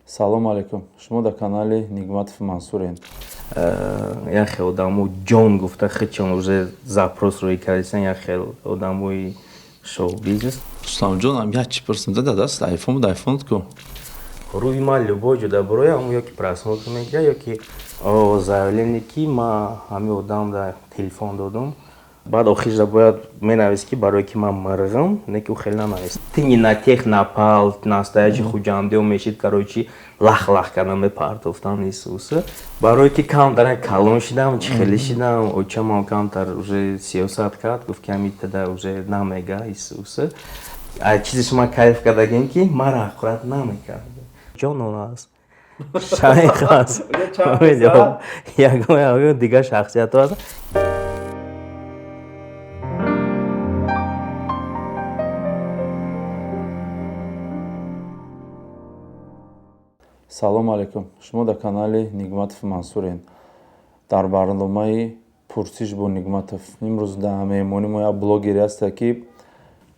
Салом алейкум, шумо дар канали Нигматов Мансурен. Як хел одамо ҷон гуфта хичон уже запрос рӯй кардисан, як хел одамои шоу бизнес. Рустамҷон, ам як чи пурсим, да даст айфон буд, айфонат ку? Рӯи ман любой ҷо дар барои ҳамун ёки просмотр мегирад, ёки заявление, ки ман ҳамин одам дар телефон додум. Баъд охирда бояд менавист, ки барое ки ман мирғам, не ки ӯ хеле нанавист. Ты не на тех напал, настоящий хуҷандиё мешид, короче, лах лах кардан мепартофтам исуса. Барое ки камтар калон шидам, чӣ хеле шидам, очамам камтар уже сиёсат кард, гуфт ки ҳамин тада уже намега исуса. А чизе шума кайф кардагем, ки мара ҳақорат намекард. Ҷонон аст. Шайх аст. Ягон дигар шахсиятҳо аст. Салом алейкум, шумо дар канали Нигматов Мансурен, дар барномаи «Пурсиш бо Нигматов». Имрӯз дар меҳмони мо як блогере ҳаста, ки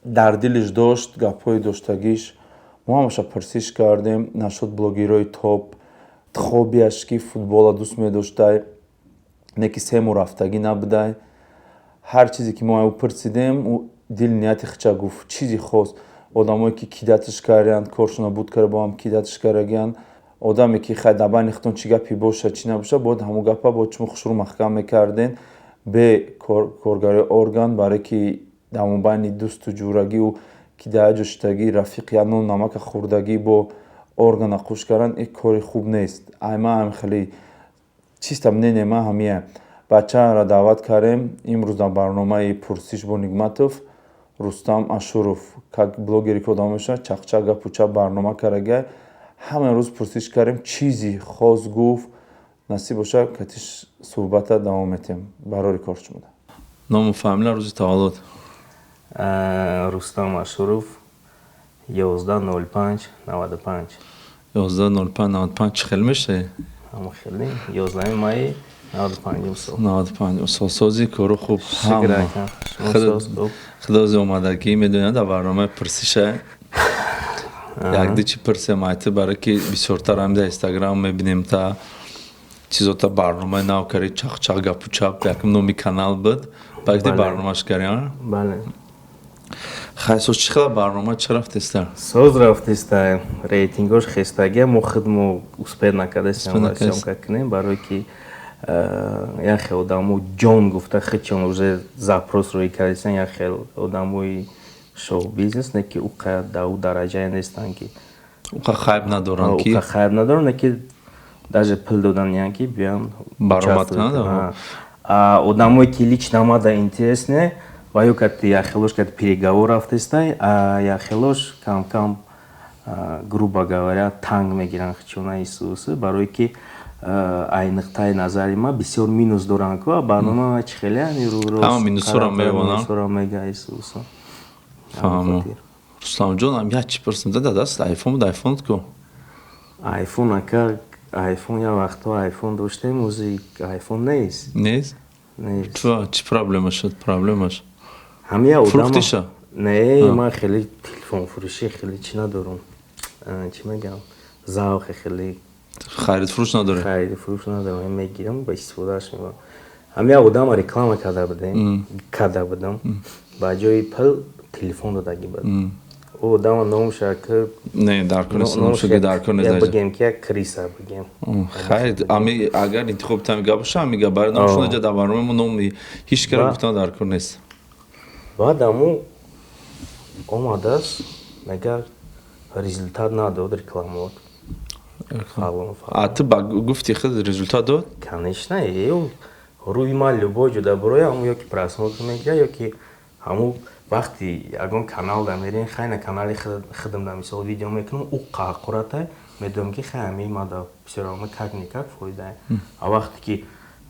дар дилиш дошт гапҳои доштагиш. Мо ҳамаша пурсиш кардем нашуд блогерҳои топ, хобиаш ки футбола дӯст медоштай, не ки сему рафтагӣ набудай. Ҳар чизе ки мо ӯ пурсидем, ӯ дил нияти хича гуфт, чизи хос. Одамое ки кидатиш кардиянд, коршона буд карда, бо ҳам кидатиш кардагиянд. Одаме ки хай дар байни худтон чӣ гапе боша, чӣ набоша, бояд ҳамон гапа бояд шумо хушрӯ маҳкам мекарден бе коргари орган, барое ки дар мобайни дӯсту ҷурагиу ки дар як ҷо шиштагӣ, рафиқ, як нон намака хӯрдагӣ, бо органа қуш кардан ин кори хуб нест. Ай ман ҳам хеле чиста мнение ман ҳамия. Бачаро даъват кардем имрӯз дар барномаи «Пурсиш бо Нигматов» Рустам Ашуров, как блогере ки одам мешавад, чақчақ, гапу чап барнома кардагиай. Ҳама рӯз пурсиш кардем, чизи хос гуфт. Насиб боша, катиш суҳбата давом метиҳем. Барори кор шумода. Ному фамилия, рӯзи таваллуд? Рустам Ашуров, 11.05.95. 11.05.95 чӣ хел мешавӣ? Ҳама хеле 11 майи 95-ум сол. 95 сол. Сози, кору хуб? Шукр, ака. Шумо соз, хуб? Худози омадагӣ. Медонед, дар барномаи пурсиша якди чӣ пурсем айти, барое ки бисёртар ҳам дар Инстаграм мебинем, та чизота барномаи нав карди, чақчақ гапу чап якум номи канал буд, баъди барномаш карди. Бале. Хай, соз, чӣ хела барнома, чӣ рафтеста? Соз рафтеста, рейтингош хестагия, мо худмо успеть накардастем съёмка кунем, барое ки як хел одамо ҷон гуфта хичон уже запрос рӯй кардисан, як хел одамои шоу бизнес, не ки уқа дар ӯ дараҷае нестанд, ки уқа хайп надоранд ки уқа хайп надоранд, не ки даже пул доданиянд, ки биён баромад кунанд. Одамое ки лично мада интересне ва ё кати яхелош кати переговор рафтестай, а яхелош кам-кам, грубо говоря, танг мегиранд хичона исусы, барое ки ай нуқтаи назари ман бисёр минус доранд ку, барнома чӣ хеле ҳама минусҳоро мевонанд. Минусҳоро мега исуса. Фаҳмо. Рустамҷон, ам як чӣ пурсим, да даст айфон буд, айфонат ку? Айфон, ака, айфон як вақтҳо айфон доштем, ӯзи айфон нест. Нест? Нест. Чӣ проблема шуд, проблемаш? Ҳамия одам Фурӯхтиша? Не, ман хеле телефонфурӯшӣ хеле чӣ надорам, чӣ мегӯям, завқи хеле Харид фурӯш надорӣ? Хариду фурӯш надорам, мегирам, ба истифодааш мебарам. Ҳамия одама реклама карда будем, карда будам, ба ҷои пул телефон додагӣ буд. Ӯ одама номша ки Не, дар кор нест, номша ки дар кор нест. Бигем ки як криса бигем. Хайр, ами агар интихоб тами гап боша, ами гап барои номшон ҷа дар барномаи мо номи ҳеҷ кара гуфтан дар кор нест. Баъд аму омадааст, мега результат надод рекламаот. А ту ба гуфти худ результат дод? Конечно, рӯи ман любой ҷо дар барои ҳамун ёки просмотр мегирад, ёки ҳамун вақти ягон канал да мерем, хай на канали худам да мисол видео мекунам, ӯ қаҳқуратай, медонам ки хай ҳамин мада всё равно как никак фоидае. А вақте ки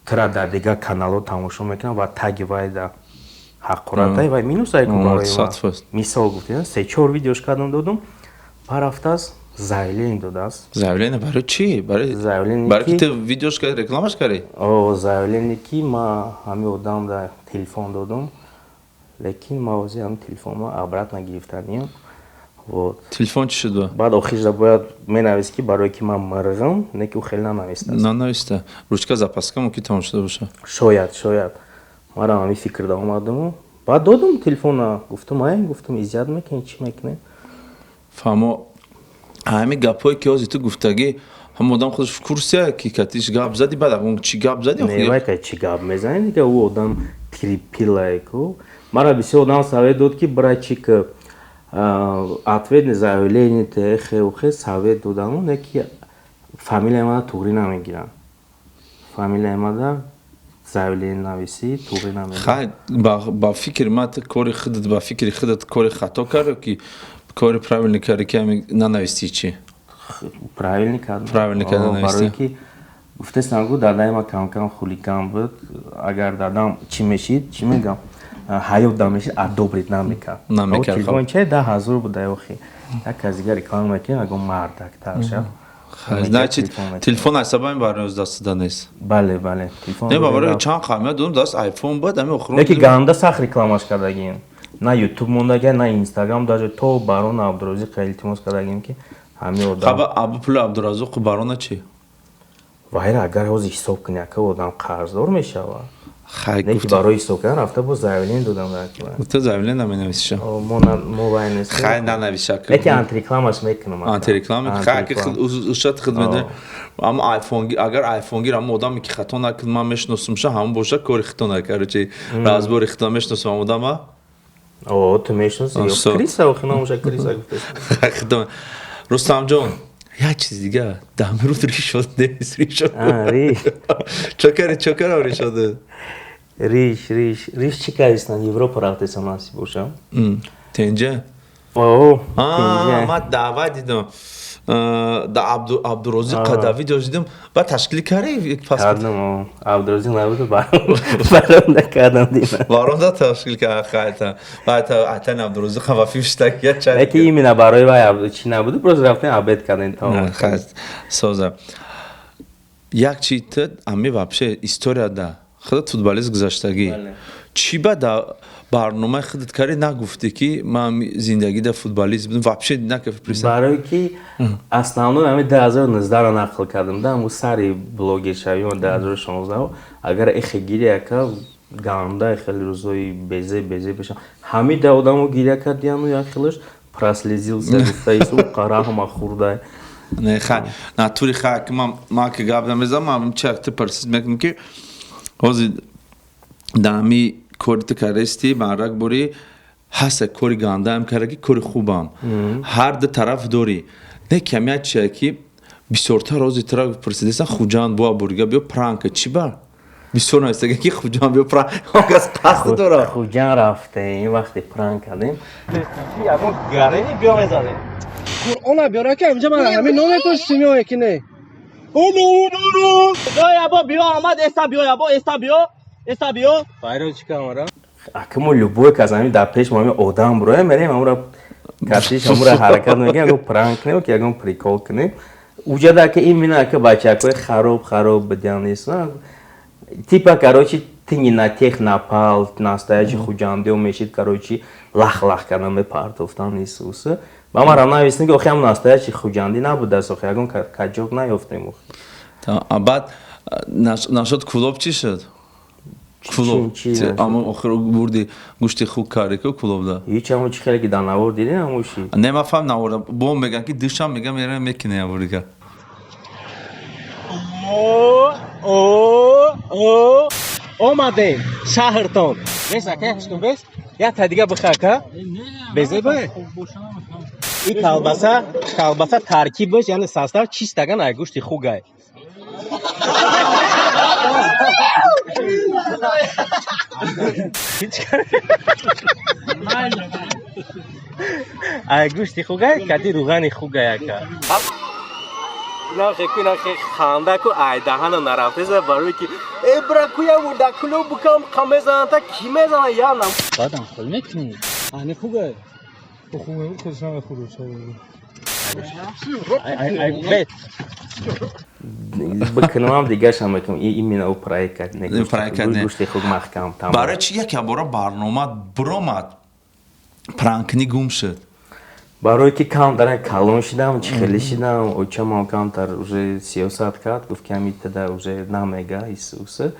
тура дар дигар каналҳо тамошо мекунам ва таги вай да ҳаққуратай, вай минусай ку барои ман. Мисол гуфтем, се чор видеош кардам, додум, барафтааст, заявление додааст. Заявление барои чӣ? Барои заявление барои ки ту видеош кардӣ, рекламаш кардӣ? О, заявление ки ман ҳамин одам да телефон додум, лекин ман ҳозир ҳамин телефонро обратно гирифтаниям. Вот. Телефон чӣ шуд? Баъд охирда бояд менавист, ки барое ки ман мирғам, не ки ӯ хеле нанавистааст. Нанависта. Ручка, запаска мумкин тамом шуда боша. Шояд, шояд. Марам ҳамин фикрда омадаму баъд додум телефона, гуфтум: «Ай, гуфтум, изъят мекунед, чӣ мекунед?» Фаҳмо, ҳамин гапҳое ки ҳозир ту гуфтагӣ, ҳама одам худаш в курсе, ки катиш гап зади, баъд ягон чӣ гап зади? Не, вай ка чӣ гап мезанед дига, ӯ одам терпила ку. Мара бисёр одам совет дод, ки бира, чи ки ответный заявление хе совет додаму, не ки фамилияи мана туғрӣ намегиранд, фамилияи мада заявление нависӣ, туғрӣ намегиранд. Хай, ба фикри ман, ту кори худат, ба фикри худат кори хато кард ки кори правильный карди, ки ҳами нанавистӣ чӣ? Правильный кардам. Правильный карда, навистӣ. Барое ки гуфтестам, гу дадаи ман камкам хулиган буд. Агар дадам чӣ мешид, чӣ мегам, ҳаёт да мешид, одобрить намекард. Намекард. Телефон чай 10 000 буда, охи як кас дигар реклама мекунем, ягон мардак тарша. Значит, телефон аз сабаби барои даст нест. Бале, бале, телефон. Не, барои чанд қамия додум, даст айфон буд, ами охирон. Леки ганда сахт рекламаш кардагим, на Ютуб мондага, на Инстаграм, даже то барон Абдуразиқ илтимос кардагим, ки ҳами одам. Хаба, абу пули Абдуразоқу барона чӣ? Вайра агар ҳозир ҳисоб кунӣ, ака, одам қарздор мешавад. Хай. Не ки барои ҳисоб кардан рафта бо заявление додам дар. Гуфта, заявление наменависиша. Мо вай нестем. Хай, нанавиша. Леки антирекламаш мекунам. Антиреклама хай, ки ушат худ медонӣ. Аммо айфон, агар айфонгир, ҳама одаме ки хато накард, ман мешиносумша, ҳамон боша, кори хито накард, чи разбори хито мешиносум ҳам одама. О, ту мешиноси? Криса, охи номаша Криса гуфтест. Рустамҷон, як чиз дига, дамируд ришод нест, ришод. Риш. Чо кари, чо карам ришода? Риш, риш, риш, чӣ кардистан? Европа рафтесан, насиб бошам. Тенҷа? О. Ман даъват дидам да Абдурозиқ қада видео дидам, баъд ташкил карди. Кардам, Абдурозиқ набуд, баронда кардам, дидам. Баронда ташкил кард, хайта баъд атан Абдурозиқ вафи штак я чай. Леки именно барои вай чӣ набуд, просто рафтем, обед кардем, тамом. Соза, як чи ту ами вообще историяда худат футболист гузаштагӣ, чӣ ба да барномаи худат карди, нагуфтӣ, ки ман зиндагида футболист будам, вообще накафи? Барое ки основной ҳами 2019-ро нақл кардам да, ҳаму сари блогершавӣ 2016, агар эхе гиря яка ганда, хеле рӯзои безе безе бешам, ҳами да одамо гиря кардияну як хелаш прослезился, гуфтаису қараҳма хурдай. Не, хай, натури, хай, ки ман ки гап намезанам, ман чи ту парсид мекунам, ки ҳозир дар ҳами кори ту кардасти, марак бори ҳаста, кори гандаам карда, ки кори хубам, ҳар ду тараф дорӣ. Не, камият чия, ки бисёртар ҳозир тура пурсидасан: «Хуҷанд буа бурига биё пранка». Чӣ бар бисёр навистага, ки «Хуҷанд биё пранк», кас қасд дора. Хуҷанд рафтем, вақте пранк кардем. Ягон гарени биё мезанем. Қуръона биёра, ки инҷа ман ҳамин номепурсим ё ки не. Биё, биё, омад, эста биё, ябо, эста биё, эста биё. Байро чӣ камара? Ака, мо любой кас ҳамин дар пеш мо ҳамин одам буроя, мерем, ҳамура катиш, ҳамура ҳаракат мекунем, ягон пранк кунем, ки ягон прикол кунем. Уҷада ки именно ака бачакҳои хароб хароб будиан, нест, типа, короче, ты не на тех напал, настоящий хуҷандио мешид, короче, лах лах кардан мепартофтан исуса. Ба ман рам нависем, ки охи ҳам настоящий хуҷандӣ набудааст, охи ягон каҷок наёфтем. Баъд нашод Кулоб чӣ шуд? Кулоб ама охир бурди, гӯшти хук карди ку Кулобда. Ҳеч, ҳамо чӣ хеле ки дар навор дидем, ҳамоши. Не, ман фаҳм наворда бо меган, ки душам меган, мерам, мекине яворига. О, о, о, омадем шаҳртон. Бес, ака, ҳештон бес, як та дига бихака безе ба. И колбаса, колбаса таркибаш, яъне состав чистаган ай гӯшти хугай. Ай гӯшти хугай, кади руғани хугай, ака. Нахе ку, нахе ханда ку, ай даҳана нарафтеса, барое ки э бра куя да куло букам қа мезананд, та ки мезана я на. Баъдам хол мекунӣ. Ани хугай. Худаш намехӯрд. Бет. Бикунам, дигаршам мекунам, именно ӯ проект кард. Проект кард. Гӯшти хук маҳкам там. Барои чи яке бора барнома биромад, пранкни гум шуд? Барое ки камтар калон шидам, чӣ хеле шидам, очамам камтар уже сиёсат кард, гуфт, ки ҳамитада уже намега исуса.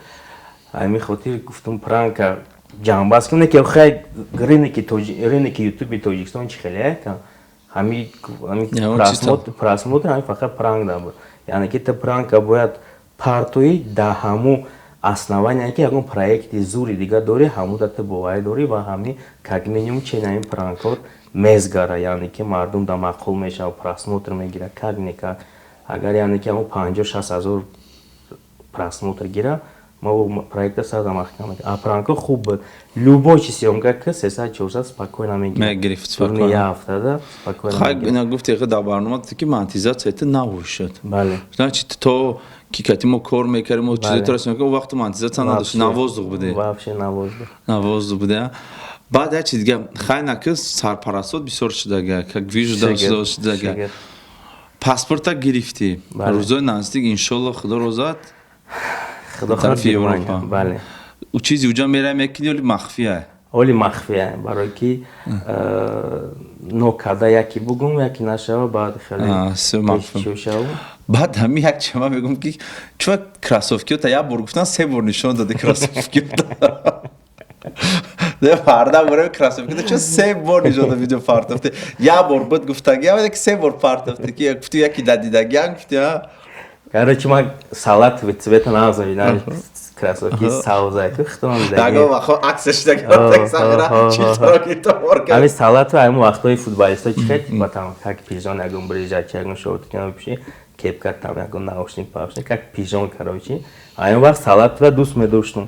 Ҳамин хотир гуфтум, пранка ҷамъбаст кунем, ки хай, рыноки ютуби Тоҷикистон чӣ хеле яка ҳами просмотр, ҳами фақат пранк набуд. Яъне ки ту пранка бояд партоӣ да ҳаму основание, ки ягон проекти зури дига дорӣ, ҳамуда ту боварӣ дорӣ ва ҳами как минимум чен ҳамин пранкот мезгара, яъне ки мардум да маъқул мешава, просмотр мегира, как никак. Агар, яъне ки ҳамун 50-60 ҳазор просмотр гира, ма проекта сразу маҳкам мекунам. А пранко хуб буд, любой чи съёмка ки 300-400 спокойно мегирифт. Мегирифт. Спокойно, як ҳафтада спокойно. Хай, ина гуфти, дар барнома ки монетизатсия ту набошад. Бале. Значит, то ки кати мо кор мекардем, мо чизе тора мекардем, вақти монетизатсия надошт, на воздух буде. Вообще на воздух. На воздух буде. Баъд як чиз дига, хай, наки сарпарастот бисёр шудага, как вижу, шудага. Паспорта гирифтӣ, рӯзои наздик, иншолло, худо розад. Тарафи Европа. Бале. У чизи уҷа мерай мекунӣ, оли махфия? Оли махфия, барое ки нокарда яке бугум, яке нашава, баъд хеле. Шава. Баъд ҳамин як чема мегум, ки чуа кроссовкиёта як бор гуфтан, се бор нишон дади кроссовкиёта. Парда бурем, кроссовкиёта чо се бор нишон дад, видео партофти. Як бор буд гуфтаги, як се бор партофти, ки гуфти, яки дадидагиан гуфти, а? Короче, ман салатовый цвета назовидам, кроссовки савзай ку хитон. Ягон вақт аксаш дагира чилтаро гирифта бор кард. Ҳамин салатовый, ҳамин вақтҳои футболисто чӣ хел, типа там как пижон, ягон брижачи, ягон шортики напӯши, кепка там, ягон наушник папши, как пижон, короче. Ҳамин вақт салатовый дӯст медоштум.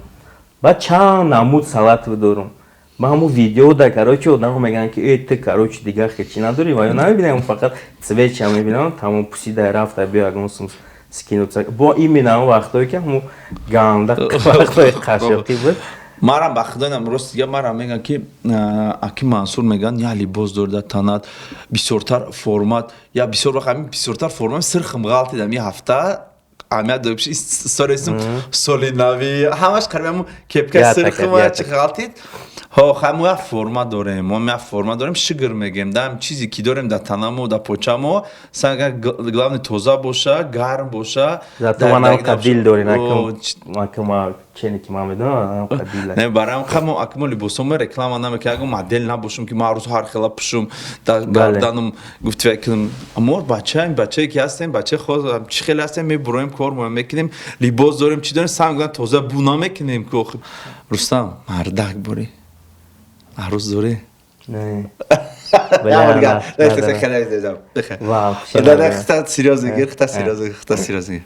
Баъд чанд намуд салатовый дорум. Ба ҳамун видео да, короче, одамо мегӯянд, ки э, ту, короче, дигар хел чӣ надорӣ, ва ё намебинам, фақат цветша мебинам, тамом, пусида рафта, биё ягон сум скинуться. Бо именно ҳамун вақтое ки ҳамун ганда вақтои қашоқӣ буд. Марам, ба худоям, рост дига, марам мегӯянд, ки аки Мансур, мегӯянд, я либос дори дар танат, бисёртар формат, я бисёр вақт ҳамин бисёртар формат сирхм ғалтид. Ҳамин ҳафта аҳамият дорем, соресум, соли нави ҳамаш қариб ҳамун кепка сирхма чи ғалтид. Ҳо, хай, мо як форма дорем, мо як форма дорем, шигр мегем, да, чизе ки дорем дар танамо, дар почамо, сага главное тоза боша, гарм боша. Зато ман ҳам дил дорӣ, накама чене ки ман медонам, ҳам дил. Не, барам ха, мо акмо либосомо реклама намекунем, ягон модел набошум, ки ман рӯз ҳар хела пӯшум, дар гарданум гуфти кунам. Мо бачаем, бачае ки ҳастем, бачаи хо чӣ хеле ҳастем, мебуроем, кор мо мекунем, либос дорем, чӣ дорем, сам гуфтан тоза бу намекунем ки. Рустам, мардак борӣ, арӯз дорӣ? Не. Серьёзно гир, хта серьёзно, хта серьёзно гир.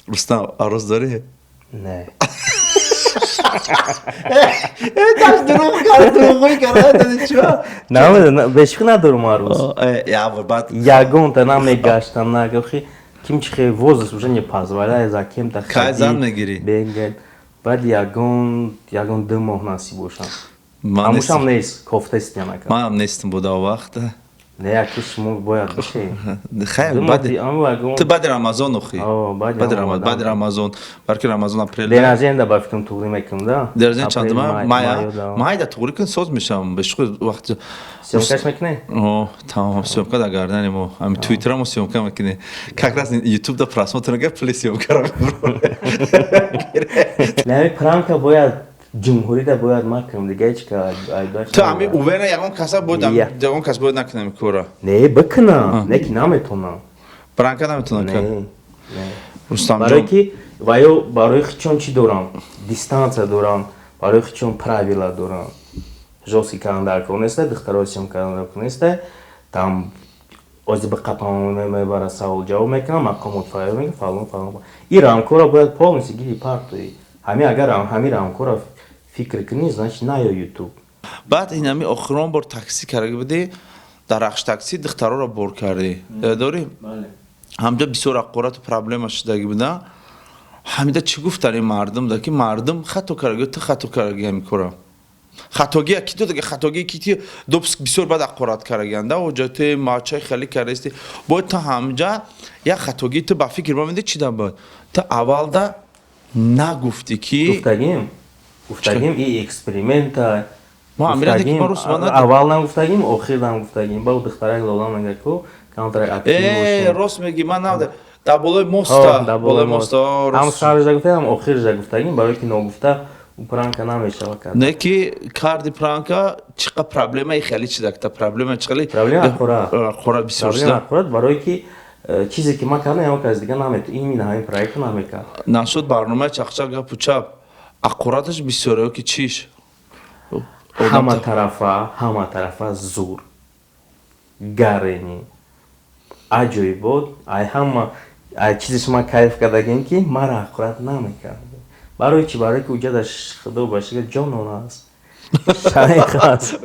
Рустам, арӯз дорӣ? Не. Таш дурӯғ кард, дурӯғгӯӣ кард, чӣ? Намедонам, бешух надорум арӯз. Я баъд ягонта намегаштам, нагохи ким чи хел, возраст уже не позволяет за кем-то. Кай зан мегирӣ? Бегать. Баъд ягон 2 моҳ насиб бошам. Ҳамушам нест, кофтастиям ака. Манам нестам буда вақт. Не, яки шумо бояд бошед. Хайр, ту баъди Рамазон охи. Баъди Рамазон, балки Рамазон апрел. День рождения ба фикрам туғрӣ мекунам да. День рождения чандума? Мая. Майда туғрӣ кун, соз мешавам. Бешух вақт. Съёмкаш мекунӣ? О, тамом, съёмка дар гардани мо. Ҳами Твиттера мо съёмка мекунем. Как раз YouTube да просмотр нага, пули съёмкаро. Не, пранка бояд ҷумҳурида бояд макунам, дига ҳеч ка. Ту ҳами уверен, ягон каса бояд, ягон кас бояд накунам кора? Не, бикунам, не ки наметонам. Пранка наметонам? Не, не, барое ки ва ё барои хичон чӣ дорам, дистанция дорам, барои хичон правила дорам, жёсткий кардан дар кор неста, духтаро съём кардан дар кор неста, там ози биқапам, мебара, савол ҷавоб мекунам, мақомот фаёр мекунам, фалон фалон. И рамкора бояд полностью гири партои. Ҳами агар ҳами рамкора фикр кунӣ, значит, наё ютуб. Баъд ин ҳами охирон бор таксӣ карда будӣ, дар Рахш таксӣ духтароро бор кардӣ, дорӣ? Ҳамҷа бисёр аққорату проблема шудагӣ буда. Ҳамида чӣ гуфтан ин мардум да, ки мардум хато кардаги, ту хато кардаги, ҳами кора хатогия ки ту даги, хатогии ки ти допуск бисёр бад аққорат караганда, оҷа ту мачаи хеле кардаисти, бояд ту ҳамҷа як хатогии ту ба фикр бамеди, чӣ да буд, ту аввалда нагуфтӣ ки Гуфтагим, гуфтагим, и эксперимента. Ма амира ки ма рус мана. Аввал нам гуфтагим, охир нам гуфтагим. Ба духтарак лола мега ку камтар актив бошем. Рост меги, ман нав дар болои моста, болои моста. Ҳам саржа гуфтагим, ҳам охиржа гуфтагим, барои ки ногуфта у пранка намешава кард. Не ки карди пранка чиқа проблемаи хеле чидакта проблема чиқали. Проблема ақура. Ақура бисёр. Проблема ақура, барои ки чизе ки ман кардам, ягон кас дига намет, именно ҳамин проекта намекард. Нашуд барномаи чақчақ гапу чап ақураташ бисёр ё ки чиш? Ҳама тарафа, ҳама тарафа зур. Гарени. Аҷоибот, ай ҳама ай чизе шума кайф кардагем, ки мара ақурат намекард. Барои чӣ? Барои ки уҷада худо ба шукр ҷонон аст. Шайх аст.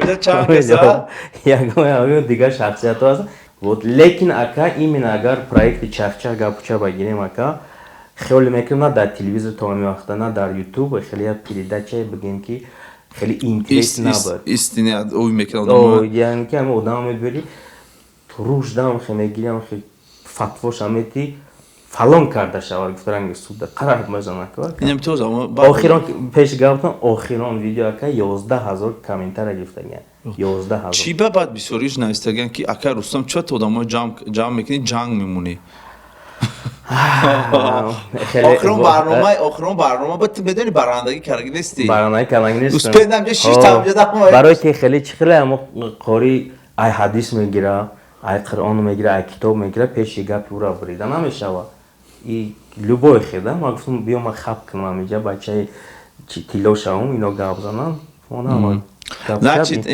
Ягон дигар шахсиятҳо аст. Вот, лекин ака, именно агар проекти чахчах гапуча багирем, ака, хеле мекунем, на дар телевизор то ҳамин вақта, на дар ютуб хеле як передачае бигем, ки хеле интерес набуд. Истини ӯй мекунад. Яъне ки ҳамин одам мебиёри, рушдам хе мегирам, хе фатвоша мети, фалон карда шавад, гуфтаранги суда қарар мазанак. Охирон пеш гафтам, охирон видео, ака, 11 000 комментария гирифтагиан, 11 000. Чӣ ба баъд бисёриш навистагиан, ки ака Рустам, чӣ то одамо ҷамъ мекунӣ, ҷанг мемонӣ? Охирон барнома, охирон барнома ба ту медонӣ, барандагӣ кардаги нестӣ. Барандагӣ кардаги нестам. Успендам ҷа шиштам ҷа. Барои ки хеле чӣ, хеле амо қори ай ҳадис мегира, ай Қуръон мегира, ай китоб мегира, пеши гапи ӯра бурида намешавад. И любой хеда ман гуфтам, биё, ман хаб кунам, инҷа бачаи тилло шавам, ино гап занам. Значит,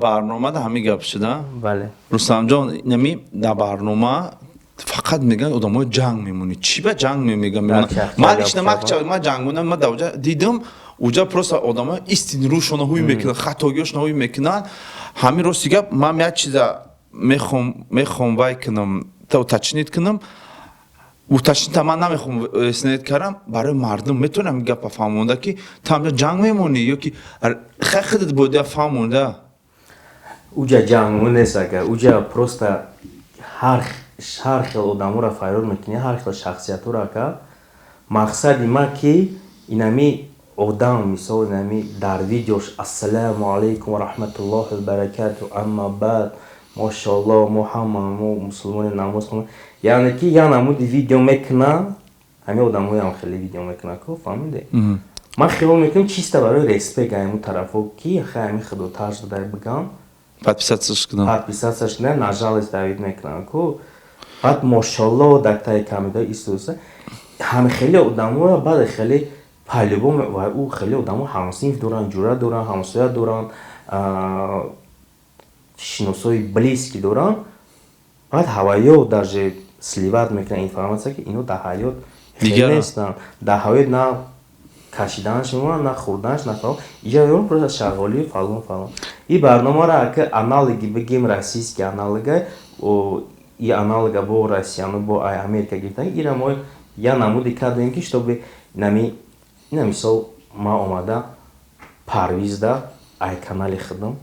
барномада ҳамин гап шуда. Бале. Рустамҷон, нами дар барнома фақат мегӯянд, одамои ҷанг мемонӣ. Чӣ ба ҷанг мегӯям? Ман лично ман ҷанг монам, ман дар уҷа дидам, уҷа просто одамои истини рӯшона ҳуй мекунанд, хатогиёшона ҳуй мекунанд. Ҳамин рости гап, ман як чиза мехом вай кунам, уточнить кунам. Уточнить ман намехом снед кардам барои мардум. Метавонам гапа фаҳмонда, ки ту ҷанг мемонӣ ё ки хай худат бояд фаҳмонда? Уҷа ҷанг нест, ака. Уҷа просто ҳар хел одаморо файрод мекунӣ, ҳар хел шахсиятҳоро, ака. Мақсади ма ки инами одам, мисол, инами дар видеош «Ассалому алайкум ва раҳматуллоҳи ва баракату, амма баъд, мошоалло, мо ҳама мо мусулмони, намоз хонем», яъне ки як намуди видео мекуна, ҳамин одамоям хеле видео мекуна ку, фаҳмиде? Ман хиёл мекунам, чисто барои респект ҳамин тарафо, ки хай ҳамин худотарс дай бигам. Подписаться кунам. Подписаться кунам, на жалость давид мекунам ку. Баъд мошоалло дар таи камеда истуса ҳами хеле одамоя, баъд хеле по-любому ва ӯ хеле одамо ҳамсинф доранд, ҷура доранд, ҳамсоя доранд, шиносои близкий доранд. Баъд ҳаваё даже сливать мекунанд информация, ки ино дар ҳаёт нестанд, дар ҳаёт на кашиданаш мемонад, на хӯрданаш, на фалон. Иҷа просто шағолӣ, фалон, фалон. И барномаро ака аналоги бигем, российский аналога, и аналога бо россияну бо Америка гирифтан. Ира мо я намуди кардем, ки чтобы нами ина, мисол, ман омада Парвизда ай канали худам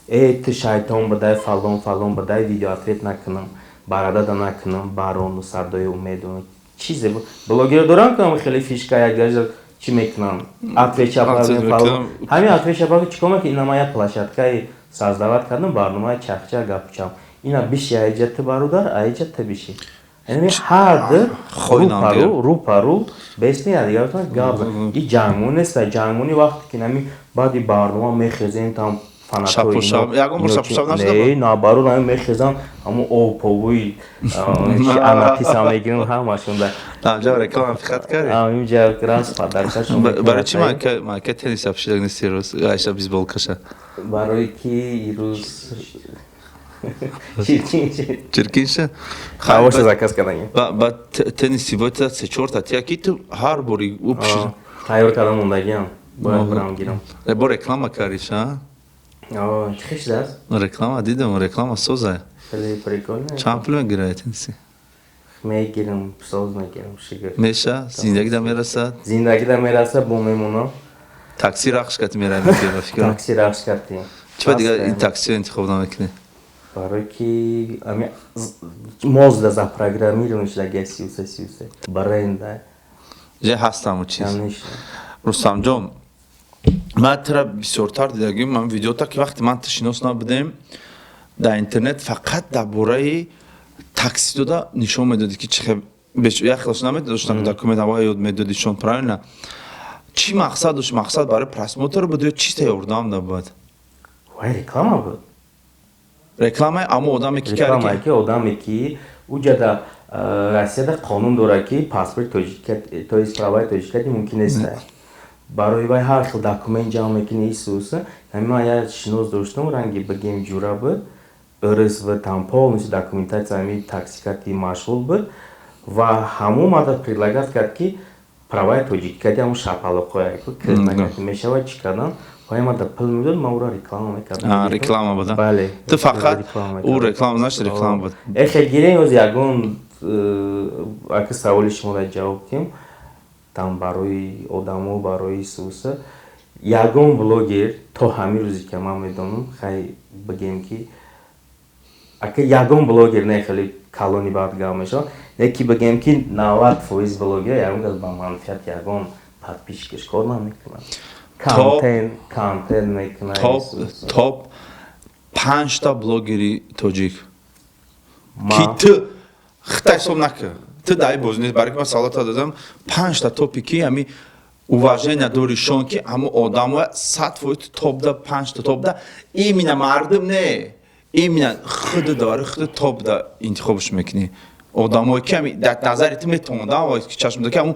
«Э, ту шайтон будай, фалон, фалон будай», видео ответ накунам, барадада накунам, барону сардои умеду чизе. Блогеро дорам, ки хеле фишка як гаҷа чӣ мекунам, отвеча, ҳамин отвеча чӣ кор мекунам. Ина ман як площадкаи создавать кардам, барномаи чахча гапучам. Ина биши аиҷа ту, бародар, аиҷа ту биши. Яъне ҳар ду рӯпарӯ, рӯпарӯ бесни якдигаратон гап. И ҷангмон нест. Ҷангмонӣ вақте ки нами баъди барнома мехезем, там фанатои наоборот ами мехезам, ҳамо обповои анатиса мегирам ҳамашон. Ҷа реклама фиқат кардӣ. Инҷа раз падаркашон. Барои чӣ майка тенниса пӯшида нести рӯз, айша бейсболкаша? Барои ки ирӯз чиркинша. Ҳавоша заказ кардагим. Ба тенниси бояд се чорта тия, ки ту ҳар бори ӯ пӯшида. Тайёр кардам, мондагиам, бояд бирам гирам. Бо реклама кардиша? Чӣ хел шудааст? Реклама дидам, реклама соза. Хеле прикольно. Чанд пул мегирад тенниси? Мегирам, соз мегирам, шукр. Меша, зиндагида мерасад? Зиндагида мерасад, бо мемонам. Такси рахш кати меравӣ, ба фикрам. Такси рахш кати. Чӣ ба дигар ин таксиро интихоб намекунӣ? Барои ки ами мозгда запрограммирован шуда, 33 33 бренда. Же ҳастаму чиз. Рустамҷон. Ман тира бисёртар дидагим, ман видеота, ки вақте ман шинос набудем, дар интернет фақат дар бораи такси дода нишон медодӣ, ки чихе як хелш намедодоштан, документ ава ёд медодишон, правильно? Чӣ мақсад дошт? Мақсад барои просмотр буд ё чиста ёрдам да буд? Вай реклама буд. Реклама, аммо одаме ки реклама, ки одаме ки уҷада Россияда қонун дорад, ки паспорти тоҷик, то есть праваи тоҷикати мумкин нест. Барои вай ҳар хел документ ҷамъ мекунӣ, исус. Ҳамин ман як шинос доштам, ранги бигем ҷура буд, РСВ там полностью документация ҳами таксикати машғул буд ва ҳамон мадад предлагать кард, ки праваи тоҷикикати ҳамон шапалоқоя мешавад, чӣ кардан. Вай мада пул медод, ман ӯро реклама мекардам. Реклама буд? Бале. Ту фақат ӯ реклама, значит, реклама буд. Эхе гирем, оз ягон ака саволи шуморо ҷавоб диҳем, там барои одамо, барои суса ягон блогер то ҳамин рӯзе ки ман медонам, хай бигем ки ака ягон блогер не, хеле калони бад гап мешавад, не ки бигем ки 90% блогер ягон кас ба манфиат ягон подписчикаш кор намекунад, контент мекунад. Топ панҷта блогери тоҷик, ки ту хита ҳисоб накар, ту дай боз нест, барои ки ман саволата додам. Панҷта топи ки ҳами уважение доришон, ки ҳамо одамо 100% топда, панҷта топда, именно мардум не, именно худу дори, худу топда интихобш мекунӣ, одамое ки ҳами дар назари ту метавонад, чашм ки ҳамун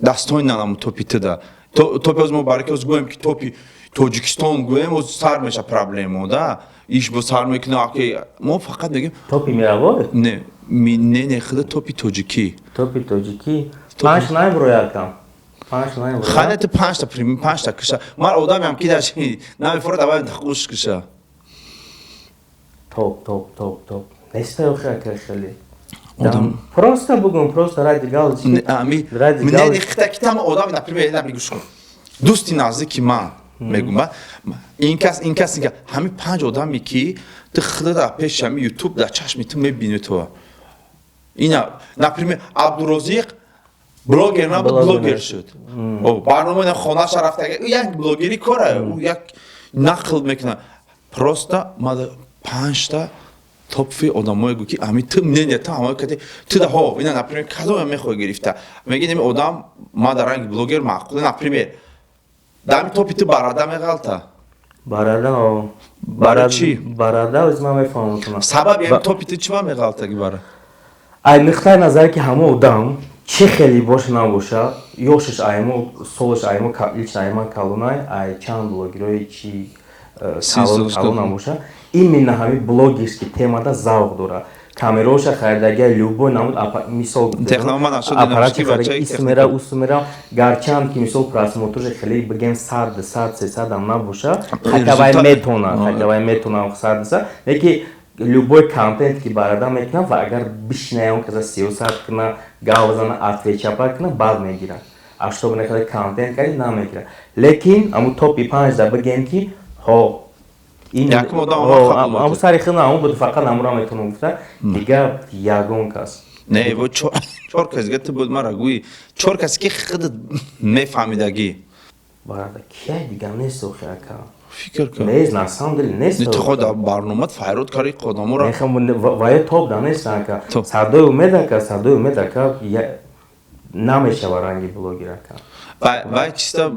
дастои ҳамун топи туда, топи оз мо, барои ки оз гӯем ки топи Тоҷикистон гӯем, оз сар меша проблемо да, иш бо сар мекуна, ки мо фақат мегӯем. Топи мировой? Не, не, худа топи тоҷикӣ. Топи тоҷикӣ панҷ намеброяд кам, панҷ намеброяд. Хана ту панҷта, панҷта киша. Ман одамеам ки даш намефорад, аввал хуш киша. Топ, топ, топ, топ неста охи, ака, хеле просто бугум, просто ради галочки. Ради галочки там одам, например, на бигӯш кун, дӯсти наздики ман мегум, ин кас, ин кас, ин кас, ҳамин панҷ одаме ки ту худа дар пеши ҳами Ютуб дар чашми ту мебини, ту ина, например, Абдурозиқ блогер набуд, блогер шуд, барнома хонаша рафта, як блогери кора, ӯ як нақл мекунад. Просто ма панҷта топфи одамое гӯ, ки ҳами ту мнение ту ҳамое кати ту да ҳо, ина, например, кадоме мехоҳӣ гирифта, меги неми одам ма дар ранги блогер маъқул, например, дар ҳами топи ту Барада меғалта? Барада. Барои чӣ? Барада оз ман мефаҳмам. Сабаби ҳами топи ту чӣ ба меғалтаги бара? Ай нуқтаи назаре ки ҳама одам чӣ хеле боша набоша, ёшаш аймо, солаш аймо, лично айма калонай, ай чанд блогерое чи калон набоша, именно ҳами блогерский темада завқ дорад, камероша харидагия, любой намуд, мисол, аппарати исмера, усмера, гарчанд ки мисол просмотрша хеле бигем сад, сад, сесадам набоша, хотя вай метона, хотя вай метона сад, сад, леки любой контент ки барада мекунад ва агар бишинае он каза сиёсат куна, гав зана, отвечапа куна, баъд мегирад, а чтобы нахеле контент карди, намегирад. Лекин аму топи панҷда бигем ки ҳо, аму сари худам аму буд, фақат амура метавонам гуфта, дигар ягон кас. Не, бо чор кас дига ту буд, мара гӯи чор касе ки худат мефаҳмидагӣ. Барада кия дига нест охи, ака. Фикр кун. Нест, на самом деле нест. Ту худ барномат файрод кари одаморо. Вая топ да нест, ака. Садои Умед, ака, Садои Умед, ака, намешава ранги блогер, ака. Вай чиста.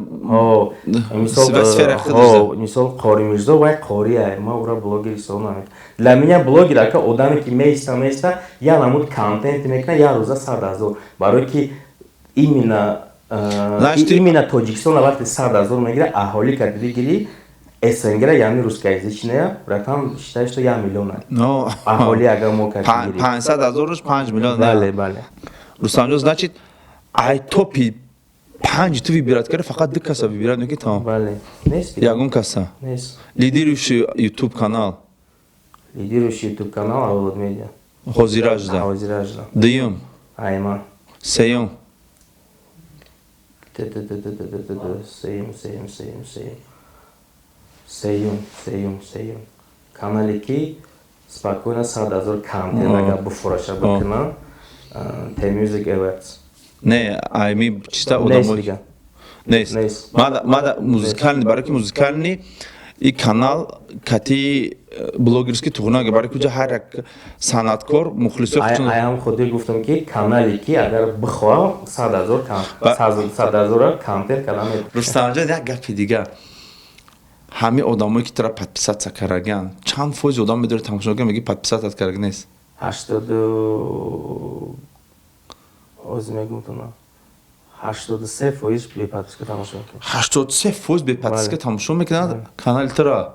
Мисол, Қори Мирзо, вай қория, ман ӯра блогер ҳисоб намекунам. Для меня блогер, ака, одаме ки меиста, меиста, як намуд контент мекунад, як рӯза 100 000, барое ки именно Тоҷикистон вақте 100 000 мегирад, аҳолӣ ка бигирӣ СНГ, яъне русскоязычная, братан, считай, что 1 миллион аҳолӣ, агар мо 500 000-уш 5 миллион. Бале. Рустамҷон, значит, ай топи панҷ ту выбирать карди, фақат ду каса выбирать мекунӣ, тамом? Бале, нест. Ягон каса? Нест. Лидирующий ютуб канал? Лидирующий ютуб канал Авлод Медиа. Ҳозиражда? Ҳозиражда. Дуюм? Айма. Сеюм? Сеюм, сеюм, сеюм, сеюм, сеюм, сеюм, сеюм канале ки спокойно 100 000 контент агар буфураша бикунам, T Music Awards. Не, айми чиста одамо. Нест. Нест. Мада музыкальный, барои ки музыкальный и канал кати блогерский туғнага, барои ки уҷа ҳар як санъаткор мухлисои худшон. Аям худи гуфтам, ки канале ки агар бихоҳам, 100 000, 100 000-ра контент карда метавонам. Рустамҷон, як гапи дигар: ҳамин одамое ки тура подписаться караган, чанд фоизи одам медори тамошо мекунад, меги подписаться караг нест? 80-у, ҳозир мегум туна, 83% бе подписка тамошо мекунад. 83% бе подписка тамошо мекунад канали тура?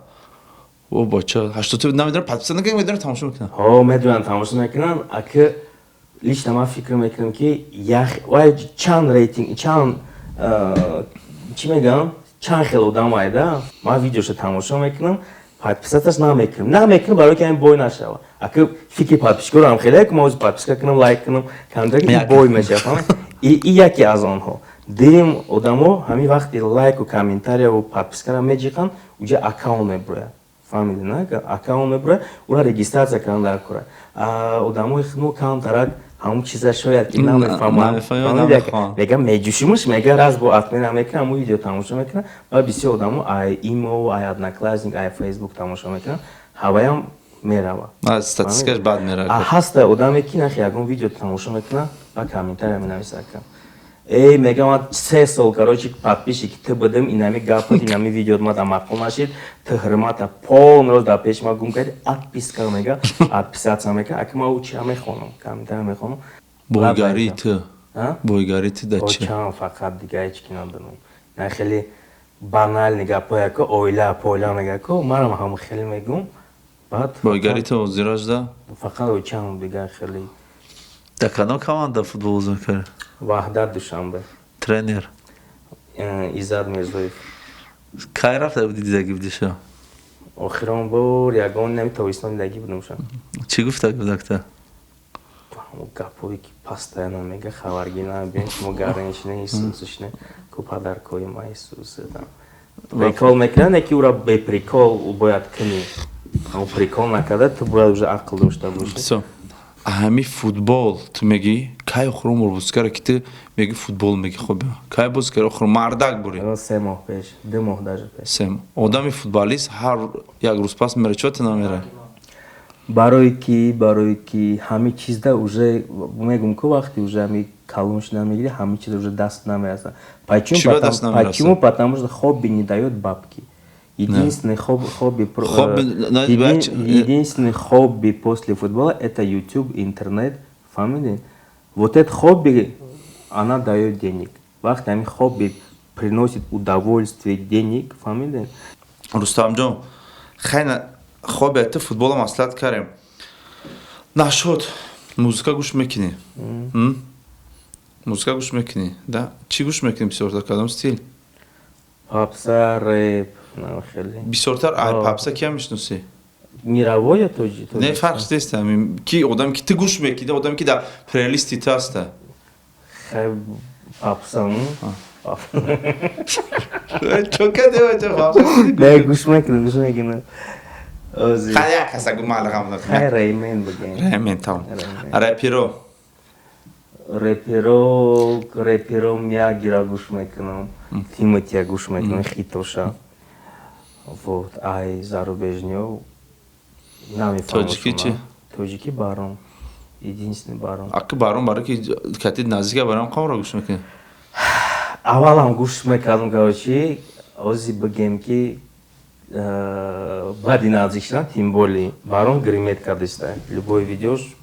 О бача, 83 намедонам, подписка накунад, медонам, тамошо мекунад. Ҳо, медонам, тамошо мекунанд. Аки лично ман фикр мекунам, ки як вай чанд рейтинг, чанд, чӣ мегӯям, чанд хел одам айда. Ман видеошо тамошо мекунам, подписаться ш намекунам, барои ки ҳамин бой нашава. Аки фикри подписчикорам хеле, ки ман ози подписка кунам, лайк кунам, комментарий, бой мешава. И яке аз онҳо. Дуюм, одамо ҳамин вақти лайку, комментарияву подпискаро меҷиқанд, уҷа аккаунт мебурояд, фаҳмиди на? Аккаунт мебурояд, ура регистрация кардан дар кора. Одамои худмо камтарак ҳамун чиза шояд ки намефаҳманд, мега меҷӯшимаш, мега раз бо отмена мекунам, ҳамун видео тамошо мекунам. Ва бисёр одамо ай имо, ай Одноклассник, ай Фейсбук тамошо мекунанд, ҳаваям мерава. Статистикаш бад мерава. Ҳаста одаме ки нахи ягон видео тамошо мекунад ва комментария менависа: «Эй, мегам, ман 3 сол, короче, подписчики ту будем, инами гапат, инами видеот ма да маъқул нашид, ту ҳурмата полный роз дар пеши ма гум кардӣ, отписка», мега, отписаться мека. Аки ма ӯ чия мехонам, комментария мехонам. Бойгарии ту, бойгарии ту да чи? Чам, фақат дига ҳеч ки надонам. На, хеле банальный гапое ко, оила поила мега ко, манам ҳам хеле мегум. Баъд Бойгарии ту ҳозираш да? Фақат очам, дига хеле. Дар кадом команда футбол бозӣ мекардӣ? Ваҳдат, Душанбе. Тренер? Иззат Мирзоев. Кай рафта будӣ, дидагӣ будиша? Охирон бор ягон нами тобистон дидагӣ будамша. Чӣ гуфта будакта? Гапое ки постоянно мега: «Хабаргӣ набиён, шумо гарданишина исусишне ку, падаркои ма исус». Прикол мекунанд, яки ура беприкол бояд кунӣ, прикол накарда ту бояд уже ақл дошта бошӣ. Ҳами футбол ту мегӣ, кай охирон бор бозӣ карда, ки ту мегӣ футбол, мегӣ хоб, кай бозӣ карда охирон, мардак бурӣ? 3 моҳ пеш, 2 моҳ даже пеш. 3 моҳ. Одами футболист ҳар як рӯз пас мера, чо ту намера? Барои ки ҳами чизда уже мегум ку, вақте уже ҳами калон шуда мегири, ҳами чиз уже даст намерасад. Почему? Потому что хобби не даёт бабки. Единственный хобби, единственный хобби после футбола — это YouTube, интернет, фаҳмидӣ? Вот это хобби, она дает денег. Вақте ҳамин хобби приносит удовольствие, денег, фаҳмидӣ? Рустамҷон, хайна, хобби ту футбола маслиҳат кардем, нашуд. Музыка гӯш мекунӣ? Музыка гӯш мекунӣ да? Чӣ гӯш мекунӣ бисёртар, кадом стиль? Попса, рэп. Бисёртар ай попса кия мешиносӣ? Мировой ё тоҷи? Не, фарқ нест, ки одаме ки ту гӯш мекунӣ, одаме ки дар плейлисти ту ҳаста. Попса. Чо кардӣ? Не, гӯш мекунам, гӯш мекунам. Хай, як каса гу, малағам. Хай, Реймен бигем. Реймен, тамом. Рэперо? Рэперо Миягира гӯш мекунам, Тимотия гӯш мекунам, хитоша. Вот ай зарубежниё намефаҳмам. Тоҷикӣ чӣ? Тоҷикӣ Барон, единственный Барон. Аки Барон, барои ки кати наздика, барам қавмро гӯш мекунӣ? Аввалам гӯш мекардам, короче, ози бигем ки баъди наздик шудан, тем более Барон гремит кардиста, любой видеош.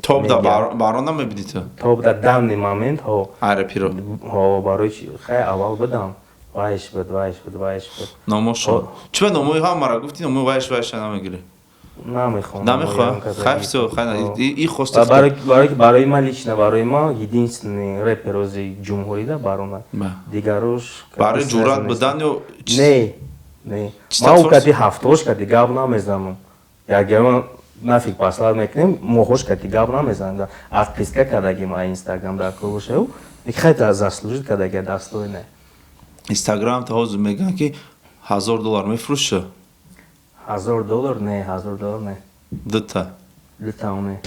Топ да Барон намебинӣ ту? Топ да данный момент ҳо. Ай рэперо? Ҳо, барои чи, хай, аввал будам, вайш буд, вайш буд, вайш буд. Номошо чӣ ба номои ҳамара гуфтӣ, номои вайш, вайша намегирӣ? Намехоҳам. Намехоҳам, хай, всё, хай, и хости. Барои ман, лично барои ман, единственный рэпер ози ҷумҳурида Барона, дигарош. Барои ҷуръат будан ё? Не, не, ман ӯ кати ҳафтош кати гап намезанам, ягон нафиг послать мекунем, моҳош кати гап намезанам, отписка кардагим а Инстаграм дар кор бошаю, хай, заслужить кардаги, достойне. Инстаграм та ҳозир мегӯянд, ки 1000 доллар мефурӯша. 1000 доллар не, 1000 доллар не. Дута? Дута не.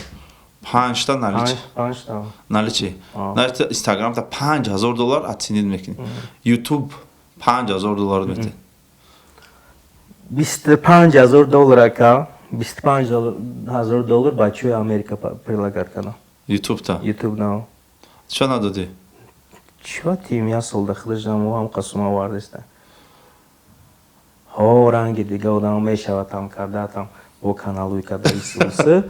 Панҷта наличи? Панҷта. Наличи. Значит, Инстаграмта 5000 доллар оценить мекунӣ, Ютуб 5000 доллар метӣ? 25 000 доллар, ака, 25 000 доллар бачаҳои Америка предлагать кардам. Ютубта? Ютуб на. Чо надодӣ? Чиба тим, як сол да худашам ҳам қасума овардеста. Ҳо, ранги дига одам мешавад, там карда, там бо каналуи карда исусы.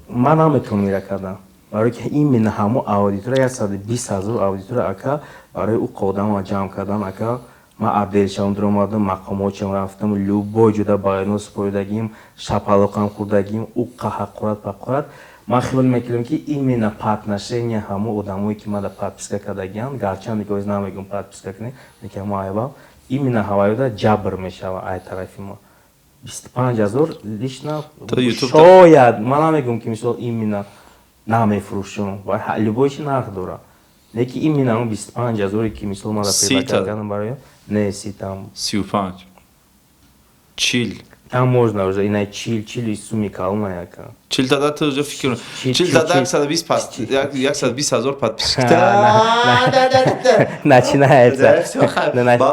Ман наметавонам ира кардан, барое ки именно ҳамо аудитория, 120 000 аудитория, ака, барои ӯ одама ҷамъ кардан, ака, ман отделшам дуромадам, мақомотшам рафтам, любой ҷуда байно супоридагим, шапалоқам хӯрдагим, уққа ҳақорат пақорат. Ман хиёл мекардам, ки именно по отношение ҳамо одамое, ки мада подписка кардагианд, гарчанде ки оз намегӯм подписка кунед, лекин ҳамо айба именно ҳаваёда ҷабр мешава ай тарафи мо. 25 000 лично шояд, ман намегӯм, ки мисол именно намефурӯшам, любой чи нарх дора, лекин именно ҳамон 25 000-е, ки мисол мада предлагать кардам барои не си там. 35, 40. Там можно уже ина 40, 40 суми калона, яка. 40 тада ту уже фикр, 40 тада 120 000 подписчик. Начинается.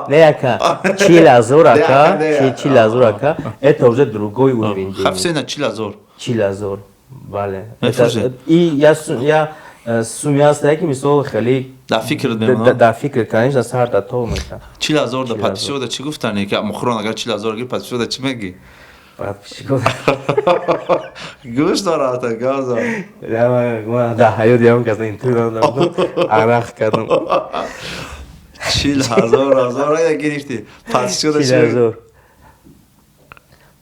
Не, яка, 40 000, ака, 40 000, ака, это уже другой уровень. Хафсе на 40 000. 40 000, бале. И я суми ҳаст, ки мисол хеле Дар фикр. Дар фикр, конечно, сар да то меша. 40 000 да подписчик да чӣ гуфтане, ки мухрон агар 40 000 гир, подписчик да чӣ мегӣ? Подписчиков гӯш дорад, газа. Дар ҳаёт ям каса интервю надодам, арақ кардам. 40 000 ҳазор гирифтӣ, подписчик да? 40 000,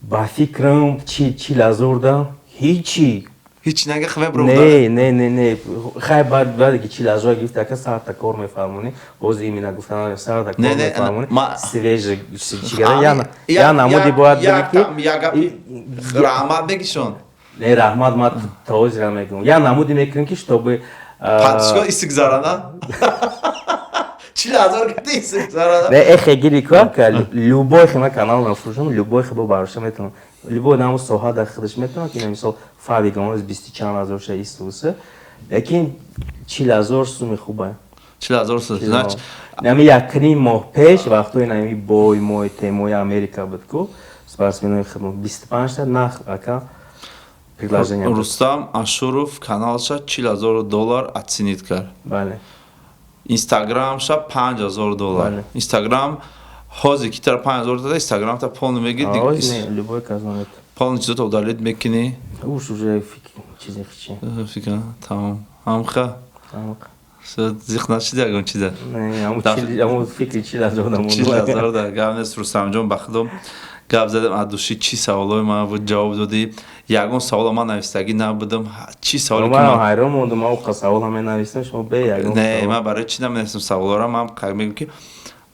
ба фикрам, 40 000 да ҳичи. Ҳеч нага хмебро. Не, не, не, не, хай, баъд баъде ки 40 000 гирифти, ака, сарта кор мефармонӣ. Боз имина гуфтан, сарта кор мефармонӣ, свежий чигара я намуди бояд. Биги ки раҳмат мегишон. Не, раҳмат ма то ҳозира мегӯм, я намуди мекунем, ки чтобы Подписчико истигзарана, 40 000 гирифти, истигзарана. Не, эхе гири ку, ака, любой хема канал нафурӯшам, любой хебо бароша метавонам, любой намо соҳа дар худаш метавонам, ки мисол фабрика бисту чанд ҳазор ша истуса, лекин 40 000 суми хуба. 40 000 сум, значит. Нами якним моҳ пеш, вақтои нами бой мой темои Америка буд ку, спортсменои худмо 25-та нах, ака, предложение. Рустам Ашуров каналша 40 000 доллар оценить кард. Бале. Инстаграмша 5000 доллар. Инстаграм ҳозир ки тара 5000 дада, инстаграмта полный мегири? Любой казонет. Полный чизото удалить мекунӣ? Уш уже чизи хичи. Фикр тамом, ҳамха зиқ нашиди ягон чиза? Ҳамун фикри 40 000. 40 000 да гап нест. Рустамҷон, ба худом гап задам аз души. Чӣ саволҳои ман буд, ҷавоб додӣ. Ягон савола ман навистагӣ набудам. Чӣ саволе? Ман ҳайрон мондам, ман оқа савола менависам, шумо бе ягон. Не, ман барои чӣ наменависам саволҳоро? Ман мегӯям, ки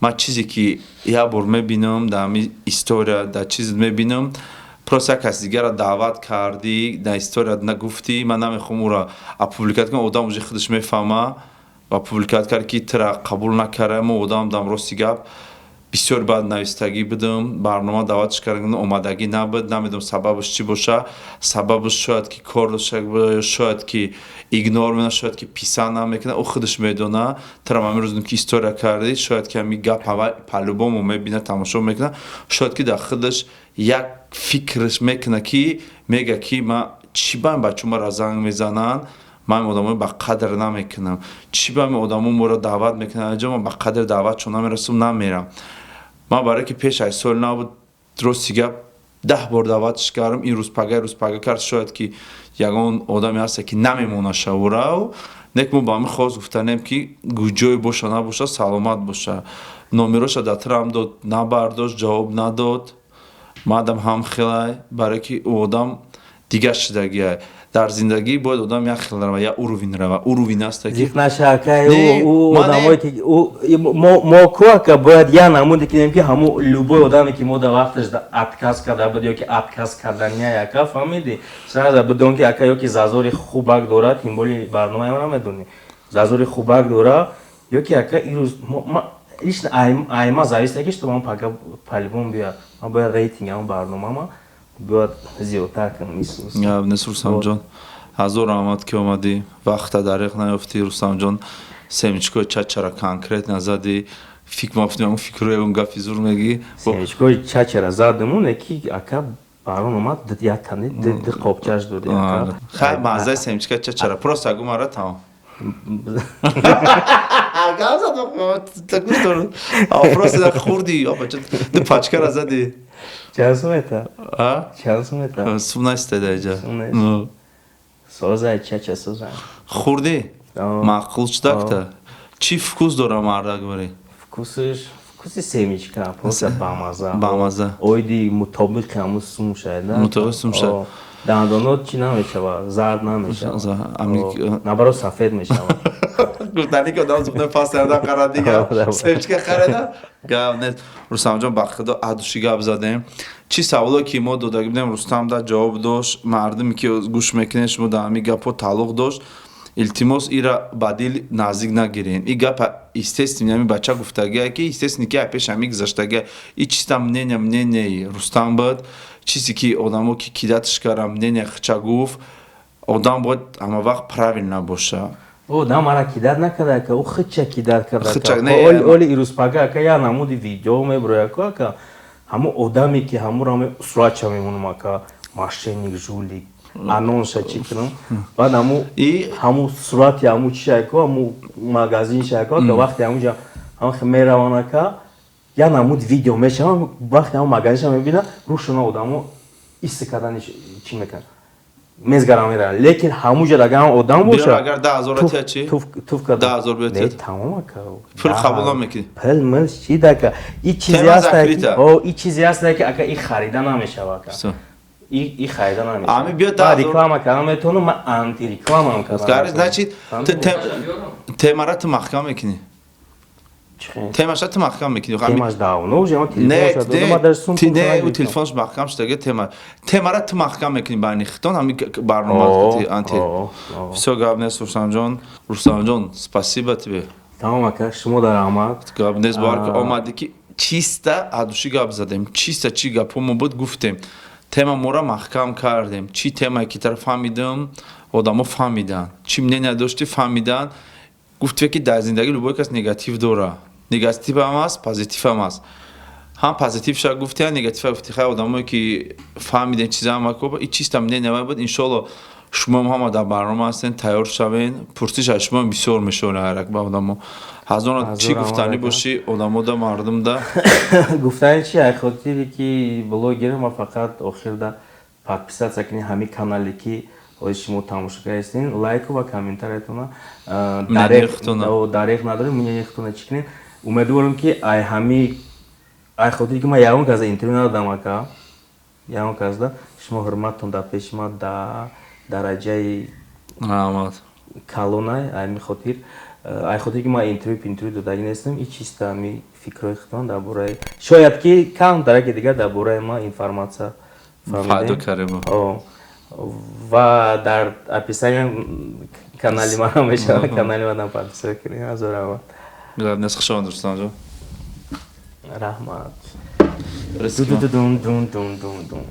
ман чизе ки як бор мебинам дар ҳамин история, дар чиз мебинам, просто як каси дигарро даъват кардӣ, дар история нагуфтӣ, ман намехоҳам ӯро опубликовать кунам. Одам уже худаш мефаҳма ва публиковать кард, ки тира қабул накарда. Мо одам дам, рости гап, бисёр баъд навистагӣ будам, барнома даъватш кардам, омадагӣ набуд. Намедонам, сабабаш чӣ боша. Сабабаш шояд ки кор дошта, шояд ки игнор мекунад, шояд ки писанд намекунад, ӯ худаш медона. Тарам ҳамин рӯз ки история кардӣ, шояд ки ҳамин гап по-любому мебинад, тамошо мекунад, шояд ки дар худаш як фикраш мекунад, ки мега, ки ман чӣ ба ин бачаҳо маро занг мезананд, ман одаморо ба қадр намекунам, чӣ ба ин одамо моро даъват мекунанд инҷо, ман ба қадри даъватшон намерасам, намерам. Ман барое ки пеш аз соли нав буд, рости гап, 10 бор даъватш кардам, ин рӯз пага, рӯз пага кард. Шояд ки ягон одаме ҳаста, ки намемона шавурав нек. Мо ба ҳамин хос гуфтанем, ки гуҷое боша набоша, саломат боша. Номероша дар трам дод, набардошт, ҷавоб надод. Мадам ҳам хелай, барое ки ӯ одам дигар шидагиай. Дар зиндагӣ бояд одам як хел рава, як уровень рава, уровень аста ки Зиқ нашакай, ӯ одамое ки мо ку, ака, бояд як намуде кинем, ки ҳамун любой одаме, ки мо дар вақташ отказ карда буд ё ки отказ кардания, ака, фаҳмидӣ, сразу бидон, ки, ака, ё ки зазори хубак дорад, тем более барномаам намедонӣ, зазори хубак дора, ё ки, ака, ирӯз лично айма зависит, ки что ман пага по-любому биёяд, ман бояд рейтинг ҳамун барномама бояд зиёдтар кунам. Несурсамҷон. Ҳазор раҳмат, ки омадӣ, вақта дариқ наёфтӣ. Рустамҷон, семечкои чачара конкретно задӣ. Фикр ма фикру ягон гапи зур мегӣ. Семечкои чачара задиму, неки, ака, барон омад, як тани ди қопчаш доди. Хай, маззаи семечка чачара просто агу мара, тамом. Гап зад, просто хурди, ду пачкара зади. Чанд сум ета? Чанд сум ета? Сум наиста даиҷа. Созай, чача созай. Хурди, маъқул шудакта? Чӣ вкус дора, мардак, бари? Вкусиш вкуси семечка, просто бамаза. Бамаза. Оиди мутобиқи ҳамун сум шайда. Мутобиқи сум шай. Дандонот чӣ намешава, зард намешава, наоборот, сафед мешава. Гуфтани ки одам зубной паста ярдан қарад, дига семечка харида, гап нест. Рустамҷон, ба худо, адуши гап задем. Чӣ саволое ки мо додаги будем, Рустам да ҷавоб дошт. Мардуме ки гӯш мекунед, шумо да ҳамин гапҳо тааллуқ дошт, илтимос, ира ба дил наздик нагирен. И гапа, естественно, ҳамин бача гуфтагие ки, естественно, ки пеш ҳамин гузаштагия, и чиста мнения, мненияи Рустам буд. Чизе ки одамо ки кидатиш кара, мнения хча гуфт. Одам бояд ҳама вақт правильно боша. Одам мара кидать накарда, ака, ӯ хича кидать карда. Оли ирӯзпага, ака, як намуди видео меброяд, ака, ҳамун одаме ки ҳамуро суратча мемонам, ака, мошенник, жулик, анонса чӣ кунам, баъд ҳаму сурати ҳаму чиако, ҳаму магазин шако, ака, вақте ҳамуҷа ҳам мераван, ака, як намуд видео мешавам. Вақте ҳаму магазинша мебинам, рӯшона одамо исти кардани чӣ мекунад, мезгарам, меравам. Лекин ҳамуҷа агар одам боша. Агар 10 000 тия чӣ? Туф карда. 10 000 биётед. Тамом, ака. Пул қабул намекунӣ? Пул мил чӣ дака, и чизе ҳаста, и чизе ҳаста ки, ака, и харида намешава, ака, и харида намешава. Ами биё, 10 000. Реклама кардан метавонам, ман антирекламам кардам. Значит, темара ту маҳкам мекунӣ, темаша ту маҳкам мекунӣ. Темаш давно уже. Не, ӯ телефонш маҳкам шудаги. Темара ту маҳкам мекунӣ байни хитон, ҳами барнома анти. Всё, гап нест, Рустамҷон. Рустамҷон, спасибо тебе. Тамом, ака, шумо дар раҳмат. Гап нест, бовар ки омадӣ, ки чиста адуши гап задем, чиста чӣ гапҳо мо буд гуфтем, тема мора маҳкам кардем. Чӣ темае ки тара фаҳмидам, одамо фаҳмиданд, чӣ мнения доштӣ, фаҳмиданд. Гуфтем, ки дар зиндагӣ любой кас негатив дора, негатив ҳам аст, позитив ҳам аст. Ҳам позитивша гуфти, ҳам негатива гуфти. Хай, одамое ки фаҳмиден, чиза ҳама и чиста мнения вай буд. Иншолло, шумоам ҳама дар барнома ҳастен, тайёр шавен. Пурсиш аз шумо бисёр мешавад, ҳарак ба одамо ҳазорон. Чӣ гуфтанӣ бошӣ одамода, мардумда? Гуфтани чи? Ай хотире ки блогер, ма фақат охирда подписаться кунед ҳамин канале ки ҳози шумо тамошо кардастин, лайку ва комментариятона дареғ надорем, мнение худтона чӣ кунед. Умедворам, ки ай ҳами, ай хотире ки ман ягон каса интервю надодам, ака, ягон касда, шумо ҳурматтон дар пеши ман дар дараҷаи Раҳмат. калонай. Ами хотир, ай хотире ки ман интервю додагӣ нестам, и чиста ами фикрҳои худтон дар бораи, шояд ки кам дараки дигар дар бораи ман информатсия пайдо кардем. Ва дар описания канали ман мешавад, канали манам подписаться кунед. Ҳазор раҳмат. Нест, хуш омад, Рустамҷон. Раҳмат. Дун дун дун дун дун.